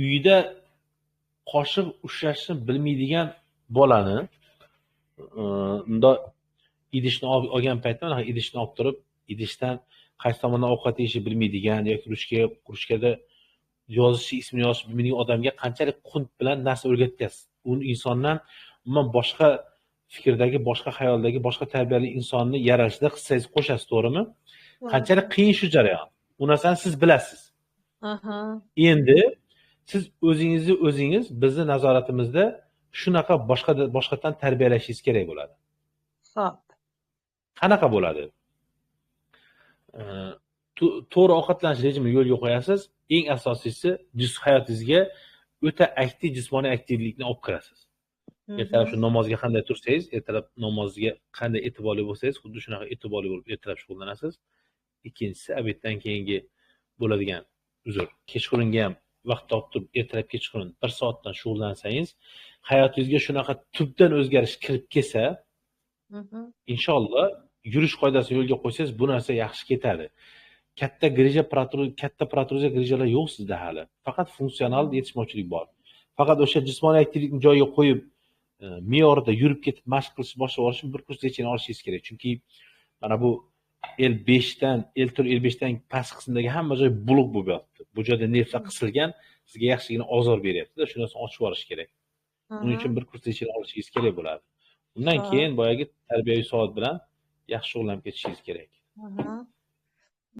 Uyda qoshiq ushlashni bilmaydigan bolani undoq idishni olgan paytda, mana idishni olib turib, idishdan qaysi tomondan ovqat yeyishni bilmaydigan yoki ruchkada yozishi, ismini yozishni bilmaydigan odamga qanchalik qunt bilan narsa o'rgatasiz? U insondan umuman boshqa fikrdagi, boshqa xayoldagi, boshqa tarbiyali insonni yaralishida hissangizni qo'shasiz, to'g'rimi? Qanchalik qiyin shu jarayon. U narsani siz bilasiz. Endi siz o'zingizni o'zingiz bizni nazoratimizda shunaqa boshqatdan tarbiyalashingiz kerak bo'ladi. Xo'p. Qanaqa bo'ladi? To'g'ri ovqatlanish rejimini yo'lga qo'yasiz. Eng asosiysi, hayotingizga o'ta aktiv jismoniy aktivlikni olib kirasiz. Ertalab shu namozga qanday tursangiz, ertalab namozga qanday e'tiborli bo'lsangiz, xuddi shunaqa e'tiborli bo'lib ertalab shug'ullanasiz. Ikkinchisi, obeddan keyingi bo'ladigan, uzr, kechqurunga ham vaqt topib turib, ertalab kechqurun 1 soatdan shug'ullansangiz, hayotingizga shunaqa tubdan o'zgarish kirib kelsa, inshaalloh yurish qoidasini yo'lga qo'ysangiz, bu narsa yaxshi ketadi. Katta grija, katta protruziya grijalar yo'q sizda hali. Faqat funksional yetishmovchilik bor. Faqat o'sha jismoniy aktivlikni joyiga qo'yib, me'yorida yurib ketib mashq qilishni boshlab olish uchun bir kurs lechение olishingiz kerak. Chunki mana bu L5 dan, L4, L5 dan past qismdagi hamma joy blok bo'lib yotibdi. Bu joyda nervlar qisilgan, sizga yaxshigina ozor beryapti-da, shu narsani ochib yuborish kerak. Buning uchun bir kurs lechение olishingiz kerak bo'ladi. Undan keyin boyagi tarbiyaviy soat bilan yaxshi shug'ullanib ketishingiz kerak.